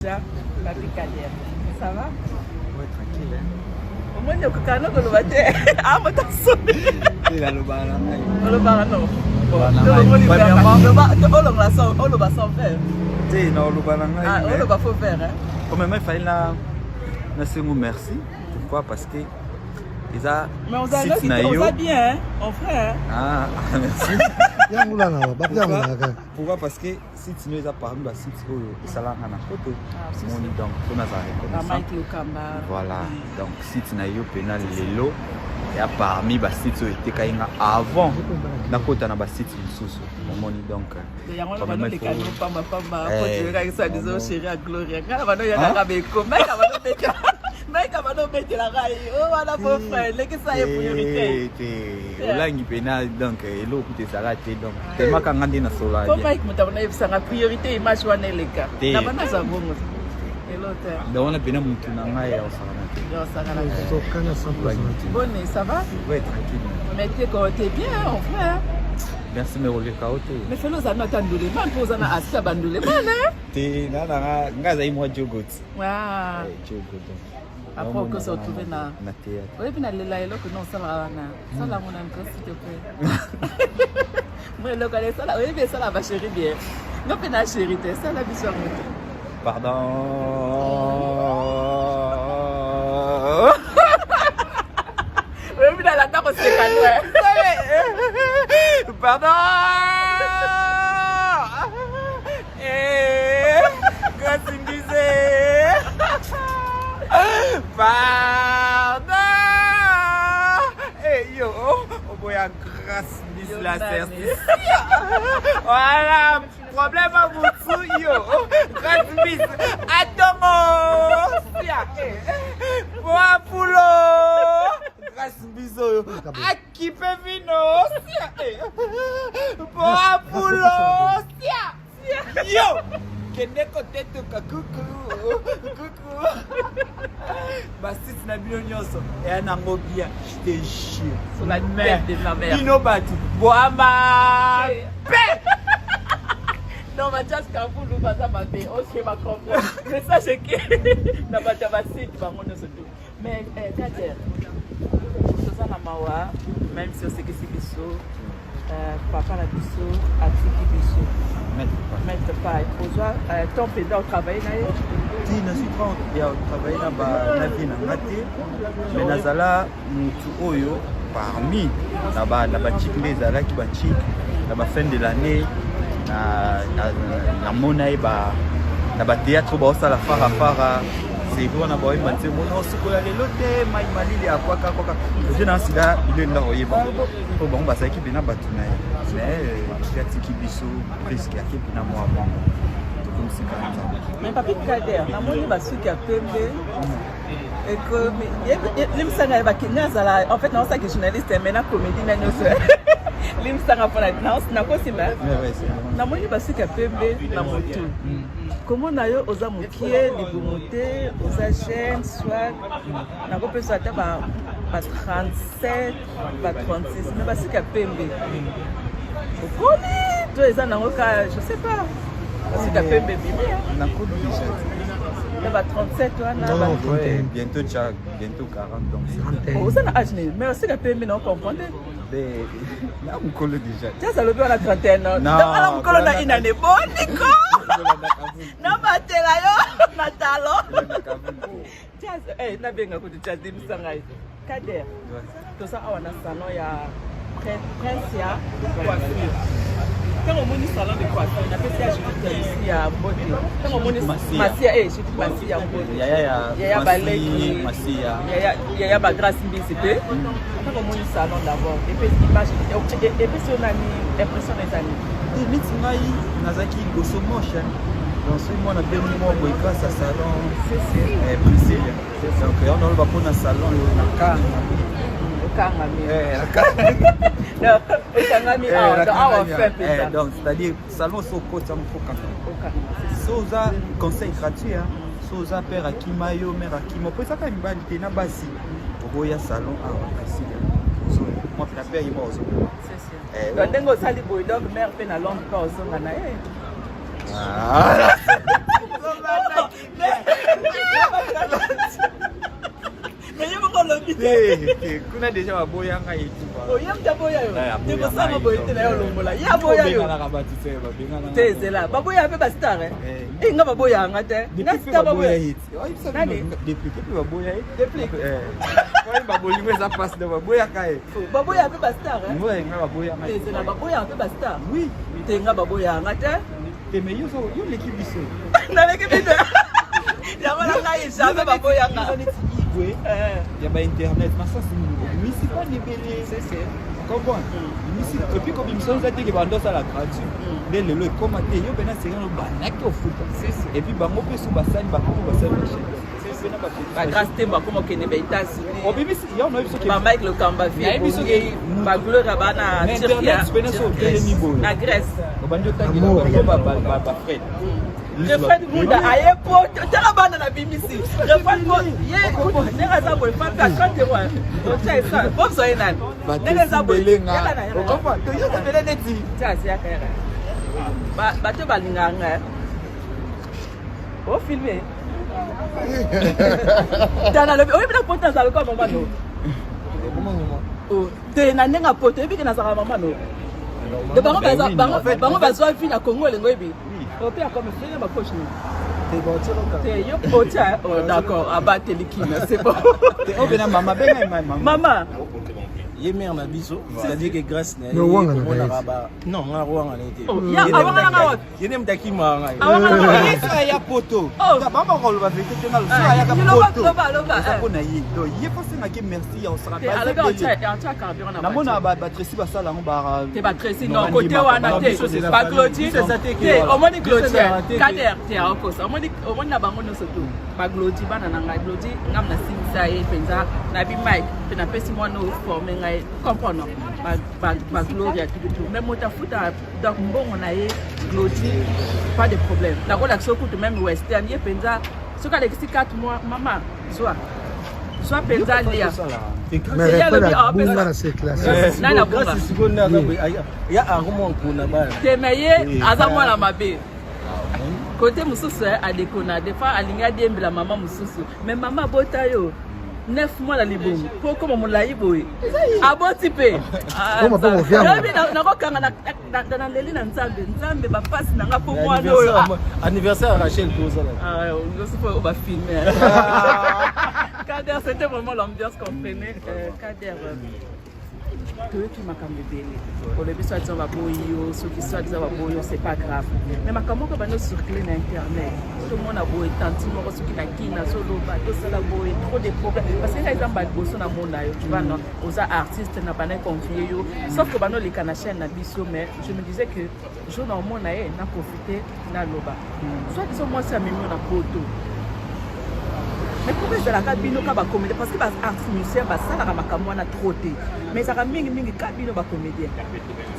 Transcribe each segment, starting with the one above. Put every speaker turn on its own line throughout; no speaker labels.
Papi Kader, ça va?
Ouais, tranquille. Hein?
Omoni okokana no koloba te ah moto asoni
nalobaka na ngai
olobaka no olongola oloba sans verre
te na oloba na ngai
ah, oloba faux verre hein?
Premièrement, il fallait na nasengo merci. Pourquoi? Parce que eza
site na yo. Oza bien, en vrai.
Ah, merci.
Yango na ba yango na.
Pourquoi? Parce que site no eza parmi ba site oyo esalaka na poto
ah,
moni donc mpo nazala reconnaissant voilà donc site na yo mpena lelo ya parmi ba site oyo etekaki nga avant nakota na ba site mosusu omoni donc
yango wana banoleka yo pamba pamba po toyokaki biso chéri ya gloria ngai na banoyakaka beko maika banobetela maika banobetelaka ye o wana beau frère lekisa ye priorité
te olangi mpena donc eloko kutu ezala te donc tellement kanga nde nasola
po mike moto abona yebisanga priorité image wana eleka na bana aza bongo elo te
donc wana mpena motu na ngai ya osakana te
ya osakana te boni ça va?
Ouais, tranquille.
Mais t'es t'es bien en vrai.
Merci mais oleka o te.
Mais felo oza na ata nduleman mpo oza na asi ya banduleman
te nga nanga nga azali mwa jogot.
Ah.
Eh, jogo donc.
Après on peut se retrouver na
na théâtre.
Oyebi na lela eloko no osalaka wana. Sala yango na mpo s'il te plaît. Moi eloko ale sala oyebi esala ba chérie bien. Nga mpe na chérie te sala biso yango te.
Pardon.
Oyebi nalanda koseka no.
Pardon. Eh, Grâce Mbize. Pardon. Eh yo, oboya Grâce Mbize la certitude. Voilà, problème à mutu yo. Grâce Mbize. Atomo. Sia. Boa pulo. Grâce Mbize oyo. Akipe vino. Sia. Boa pulo. Sia. Yo! Kende kotetuka kuku kuku basite na bino nyonso eya nango bien je te jure
Sur la tête de ma mère.
bino bato boama pe
Non, Mathias Kavulu baza mabe. Ok, ma comprendre. Mais ça, c'est que na bato ya basite bango nyonso tu. Mais eh, Kader, toza na mawa, même si osekisi biso, euh, papa na biso atiki biso. Maître Pai, ozwa euh, temps mpenza otravaille na ye?
Ti nazwi temps ya travaille na ba na vie na nga te mais nazala mutu oyo parmi na ba na ba chic nde ezalaki ba chic na ba fin de l'année na namona ye ba na ba théâtre oyo baosala fara fara seri wana baoyemba nzembo na osukola lelo te mai malili akwaka akwaka oje na sida bileli nda koyeba mpo bango bazalaki mpena bato na ye mais euh, atiki biso presque ake mpena mwa mwango tokomisika nzambe.
Mais papi Kader, namoni basuki ya pembe ekomi limbisanga ye bakende azala en fait naosaki journaliste mais na comédie na nyonso limbisanga mpona nakosima namoni basuki ya pembe na motu mm. komona yo oza mokie libumu te oza jeune soit nakopesa ata ba 37 ba 36 mais basuki ya pembe okoli to eza nango ka je sais pas basuki ya pembe ebimi
nakoli déjà
na ba 37 wana
ouais, bientôt cha bientôt 40 donc
oza na âge nini mais basuki ya pembe na ocomprendre
na mokolo déjà
tias alobi wana 31 ans donc ala mokolo na une année boniko nabatela yo na talon Jazz, eh, nabenga kutu Jazz, limbisa ngai. Kader, toza awa na salon ya Prince ya coiffure. Ntango omoni salon de coiffure, napesi ya Judith Lucie ya mbote. Ntango omoni Masia, eh, Judith Masia ya mbote.
Yaya ya
Yaya Baleki,
Masia.
Yaya yaya ba Grace Mbisi pe. Ntango omoni salon d'abord, epesi image, epesi yo nani impression na ezali.
Te neti ngai nazalaki liboso moche donc soki mwana bengi moko boye grâce à salon eh, Priscilla donc yango naloba mpo na salon oyo nakangami
okangami
okangami
awa fin mpenza
donc c'est-à-dire salon so okoti yango fo kanga so oza conseil gratuit so oza père akima yo mère akima mpo ezaka mibali te na basi okoya salon awa Priscilla ozoya mwa mpe na père ye mwa ozoya
Donc ndenge osali boye donc mère mpe na Londres mpe ozonga na ye.
Te, kuna déjà baboya ngai etuba.
Oye moto aboya yo.
Eh,
Te
aboya
kosala
ngai,
boye te na yo olongola. Ye aboya yo.
Kobenganaka bato te, babenganaka.
Te ezela. Baboya mpe bastar.
Eh.
Eh nga baboya nga te. Nga
Depuis mpe
star
baboya
baboya.
ye te. Oyebisa
Nani?
bino, depuis mpe baboya ye.
Depuis.
Eh. Oyeba bolingo eza pasi donc baboyaka ye.
Baboya mpe bastar.
Ngoya nga baboya ngai.
Te ezela baboya mpe bastar.
Oui.
Te nga baboya nga te.
Te mais yo yo leki biso.
Naleki bino. Yango na ngai jamais baboya nga.
Eza neti igwe
Eh.
ya ba internet na sens nini obimisi pas ebele.
Si, si.
Comprendre? Obimisi et puis kobimisa eza te ke bando osala gratuit. Nde lelo ekóma te yo mpena sérieux obandaki ofuta.
Si, si.
Et puis bango mpe so basali bakoma basali ba chaîne. Mpena
Ba Grâce Tembo akoma okende ba États-Unis.
Obimisi yo nayebi soki
Ba Mike Lokamba vie.
Nayebi soki
ba Gloria ba na
Na
Turquie.
internet pena so otelemi boye.
Na Grèce.
Obandi otangela
Amour.
bango bafred.
Refred Munda aye po tala bana na bimisi. Refred Munda ye ndenge aza boye fampe a 30 euros. Otia esa. Bobzo ye nani? Ndenge eza boye. Yaka na yaka.
Toyokabele neti
Tia asi yaka yaka. Ba bato balingaka nga. O filmer. Tala lobi oyebi na poto nazala lokola mama no. Oh, te na ndenge ya poto oyebi ke nazalaka mama no. De bango
Ben
baza
oui,
bango
en fait-
bango
en fait-
bazwa vie na Congo elengo oyebi.
Oui.
Ope akoma frère ba coach ni. Te yo otia oh d'accord abateli kina c'est bon.
obena mama benga mama.
Mama
Ye mère na biso, c'est-à-dire que grâce na ye
Mais owangana
omonaka
na ye.
ba non nga owangana ye te.
Oh, ya awangana nga wapi?
Ye nde moto akimaka ngai.
Awangana nga wapi?
Yesu aya poto.
Oh.
Bama koloba vérité te nga so
Ah,
ayaka
loba,
poto.
loba, loba,
Eza
eh.
mpo na ye. Donc ye fo asengaki merci ya osaka
Te alobi otia otia carburant na
namona
voiture.
batresi basala yango ba
Te batresi
Non,
non côté
bandimaka,
wana
bango
te
biso c'est la
ba Glody
Biso eza te ke
te
voilà.
omoni
Biso
Glody
ezalaka te ke-
Kader te aokosa omoni omoni na bango nyonso tu ba Glody bana na ngai Glody ngam nasimisa ye mpenza nabi Mike mpe napesi mwana oyo forme ngai comprendre ba ba ba Gloria tututu mais moto afuta donc mbongo na ye Glody pas de problème nakolakisa kutu même western ye mpenza soki alekisi 4 mois mama zwa zwa mpenza lia
Mais
Ye alobi,
Refred
ah,
abunga
pesa-
na circulation.
Nani abunga?
Grâce sikoyo nde aza boye, ya akoma nkuna bana.
Te me ye aza mwana mabe kote mosusu eh, adekona des fois alingi adiembela mama mosusu mais mama abota yo 9 mois na libumu mpo okoma molai boye aboti mpe Ah,
Koma mpe
Nzambe.
moviama.
Nayebi nakokanga naleli na nzambe nzambe bapasi na nga mpo mwana oyo ah,
Anniversaire ya Rachel tozala.
Ah, nyonso mpo bafilme Kader, c'était vraiment l'ambiance qu'on prenait. Kader, toyoki makambo ebele olobi soit disant baboyi yo soki soit disant baboyi yo c'est pas grave mais makambo moko bando circule na internet tomona boye tanti moko soki na kini azoloba tosala boye trop de problème parce que ngai eza mbala liboso namona yo tu vois non oza artiste na banda convie yo sauf que bando oleka na chaîne na biso mais je me disais que jour na omona ye na profite naloba soit disant mwasi amemi yo na poto. Mais pourquoi ezalaka bino ka bacomédien? Parce que baartiste musicien basalaka makambo wana trop te mais ezalaka mingimingi ka bino bacomédien.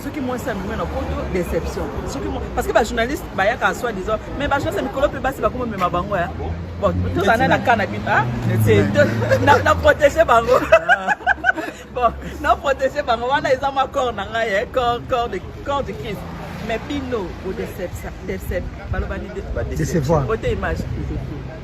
Soki mwasi amemi na poto, déception. Soki parce que bajournaliste bayaka soi disant mais bajournaliste ya mikolo mpe basi bakoma mema bango ya bon tozala na ka na bino ah, te, na protéger bango. Bon, na protéger bango wana eza mwa corps na ngai eh, corps de Christ. Mais bino bodéception décep baloba ni
Décevoir.
Beauté image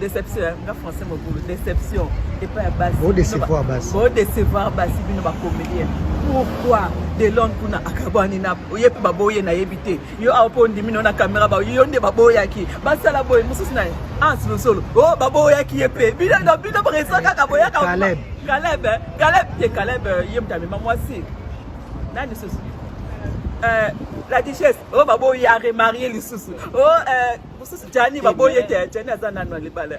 déception hein, nga français mobulu déception epai ya basi.
Bodécevoir basi.
Bodécevoir basi bino bacomédien. Pourquoi Delon kuna akabwani na ye mpe baboye nayebi te yo awa mpo ondimi no na caméra ba yo nde baboyaki basala boye mosusu na ye Hans Losolo o baboyaki ye mpe bino na bino bresa kaka boyaka.
Caleb.
Caleb eh, Caleb te Caleb ye moto amema mwasi nani lisusu la duchesse oyo baboyi aremarie lisusu o mosusu Jani baboyi te Jani aza nanu na libala.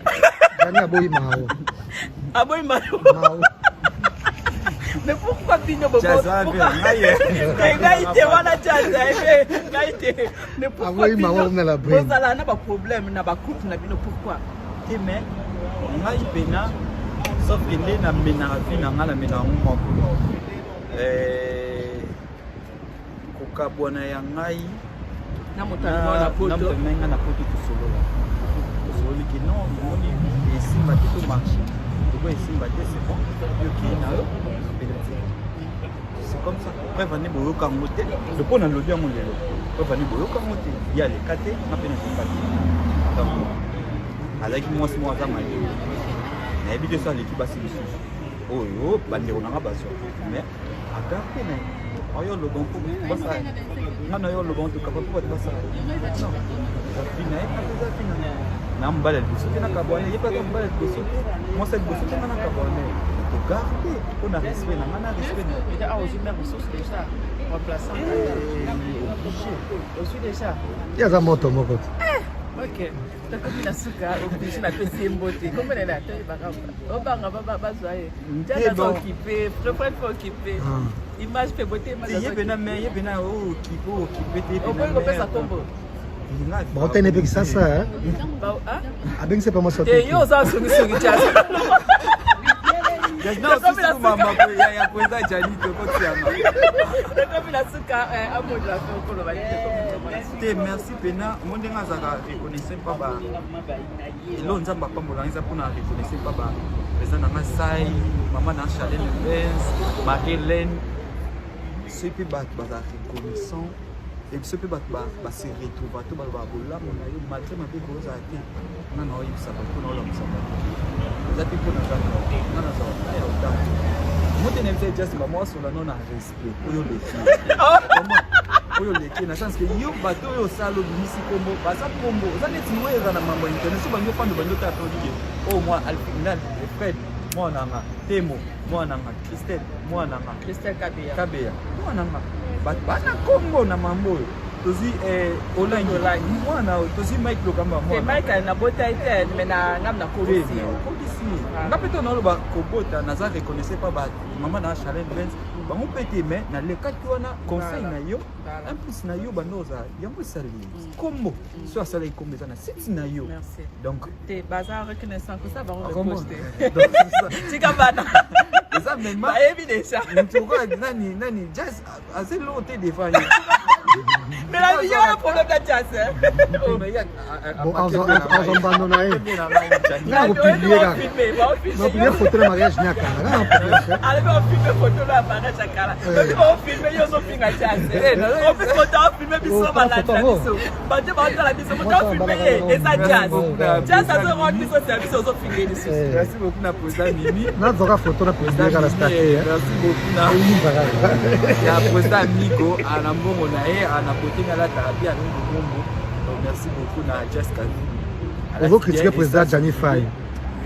Jani aboyi mao.
Aboyi mayo.
Mao.
Mais pourquoi bino bobo
Jazz wana mpe ngai, eh.
Te, ngai te wana jazz eh, ngai te. Mais pourquoi
Aboyi
bino
mao na la brune.
bozala na baproblème na bacouple na bino? Pourquoi?
Te mais ngai mpena sauf ke nde namenaka vie na ngai namenaka yango moko. Kokabwana ya ngai
na moto alima na poto.
Ngai na poto tosolola tosololi ke non omoni esimba te to marché toko esimba te c'est bon yo okei na yo te c'est comme ça. Preuve ane boyoka yango te lopo nalobi yango lelo preuve ane boyoka yango te ye aleka te nga mpe nasimba te donc azalaki mwasi moko aza mayele nayebi te so aleki basi lisusu. Oyo bandeko na nga bazwaka, mais agarde na ye oyo oloba mpo basala nga na yo oloba ntuka mpo bato basala non, eza vie na ye, eza vie na nga. Na mobali ya liboso te nakabwana, ye mpe aza mobali ya liboso te, mwasi ya liboso te nga nakabwana ye. Togarde mpo na respect na nga na respect na ye.
Ah, ozwi mare mosusu déjà, remplaçant
obligé.
Ozwi déjà.
Ye aza moto moko te.
Ok, tokomi na suka. Obligé napesi ye mbote kombenena toyebaka obanga bazwa ye.
Te,
aza
bon.
occupé, préfère mpe occupé.
Ah.
Image mpe bote, image
Te, ye
aza
pena
occupé.
me ye pena oyo okipe, oyo okipe te, ye pena
Okoki kopesa
mère.
kombo.
Baotene mpe Kisasa.
Ah?
Abengisi mpe mwasi.
Te, yo oza songisongi tia. Tokomi na suka.
Ya président Jani, tokotiama.
Tokomi na suka. Amola mpe okoloba nini? Tokomi tokomi na suka.
Te, merci pena mo ndenge azalaka reconnaissant mpa ba elo Nzambe apambolanga, eza mpona reconnaissant mpa ba président nanga Sai, mama na Charlene Benz, Marie Hélène. Soki mpe bato bazala reconnaissant e biso mpe bato base retrouva to balobaka bolamu na yo malgré mabe kozala te. Nga na oyebisa bato mpona olamusa bato, eza te mpo naza nga nazala na ya otanga mo te. Na yebisa just mama wasola no na respect oyo leki, oyo leki na sens ke yo bato oyo osala obimisi kombo, baza kombo, oza neti wera na mambo ya internet. So bangi ofanda, bandi otala tolike oyo mwa nga Fred, mwana nanga Temo, mwana nanga Christelle, mwana nanga
Christelle Kabeya.
Kabeya, mwana nanga. Bato bana kombo na mambo oyo tozwi Olangi.
Olangi.
Mwana oyo tozwi Mike Lokamba.
Te.
Mwana
Mike nabota ye te, me na ngam nakolisi.
Okolisi nga mpe to naloba kobota, naza reconnaissant pa ba mama na Charlene Benz, bango mpe te, mais nalekaki wana conseil na yo,
Voilà.
un plus na yo bando ozala yango esali kombo. So asalaki kombo eza na site na yo.
Merci.
Donc
te, baza reconnaissant kosa bango
Kombo.
reproche te.
Donc, c'est ça.
Tika bana.
Eza mema
bayebi déjà.
Mutu okola nani nani, Jazz aza eloko te devant ye.
Mais la vie wana problème na Jazz.
Bon, azwa mbano na ye nga kopublier kaka, napublier photo na mariage nyakala nga na problème.
Alobi ofilme photo na mariage ya kala, obi ofilme yo ozofinga Jazz. En plus moto afilme biso,
Oh,
balanda
photo yango.
biso, bato baotala biso, moto afilme ye eza Jazz. Jazz azorendre biso service, ozofinga ye lisusu.
Merci beaucoup na président Mimi.
Nazwaka photo na publier kaka na statut.
Merci beaucoup na
Eyimba kaka.
Ya président Amigo ana mbongo na ye, ana kote alataka bi alongo mbongo. Donc merci beaucoup na Jazz Kavi.
Ozocritiquer président Gianni Fay.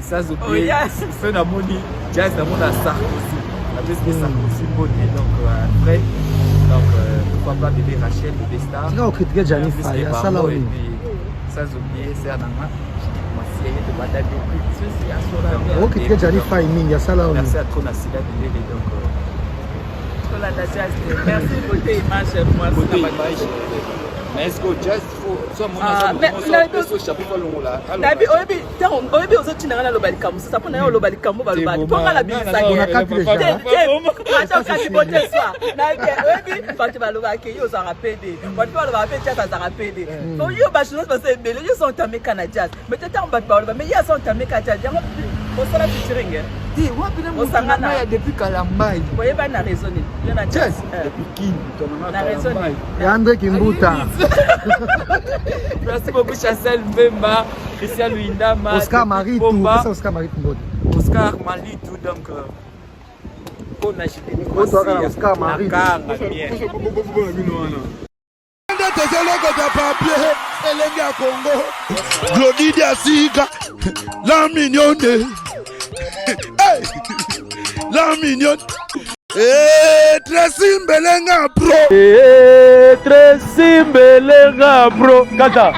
Sans
Oh,
oublier
yes.
so namoni Jazz, namoni Sarkozy, napesi mpe Sarkozy mbote. Donc après, donc pourquoi pas bébé Rachel, bébé Star.
Tika kocritiquer Gianni Fay, asala
et
oyo.
puis sans oublier ser nanga mwasi ye tobanda depuis.
Okocritiquer Gianni Fay mingi, asala oyo.
Merci à trop na Sila Bilele. Donc
Tolanda Jazz te. Merci beauté image mwasi
côté
na bato.
image, mais est-ce que Jazz faut so
Ah,
mona chapeau falongola?
Nayebi, oyebi ntango oyebi ozotinanga naloba likambo mosusu mpo na ye, oloba likambo baloba mpo nga nabimisaki.
On a kati déjà.
Ata okati bote soi, nayebi, oyebi bato balobaka ye ozalaka pd, bato balobaka mpe Jazz azalaka pd. Po yo bajournaliste baza ebele, yo oza entameka na Jazz, mais te ntango bato baloba mais ye aza entameka Jazz, yango osala featuring.
Te, wapi na motu
Osangana.
na ya depuis Kalambai.
Oyebani na réseau nini yo na
Jazz
Jazz? Eh.
depuis Kin, moto na
Na réseau
Kalambai.
nini?
Ya André Kimbuta.
Merci beaucoup Chancel Mbemba, Christian Luindama,
Oscar Maritu.
Bomba,
Pesa Oscar Maritu mbote.
Oscar Malitu. Donc mpona
Moto aka na Oscar Maritu.
Nakanga bien.
Nde tozolokota papier elenge ya Kongo Glodi Diasika la mignonne. Hey! La mignonne. Eh, Tracy Mbelenga pro.
Tracy Mbelenga bro kata.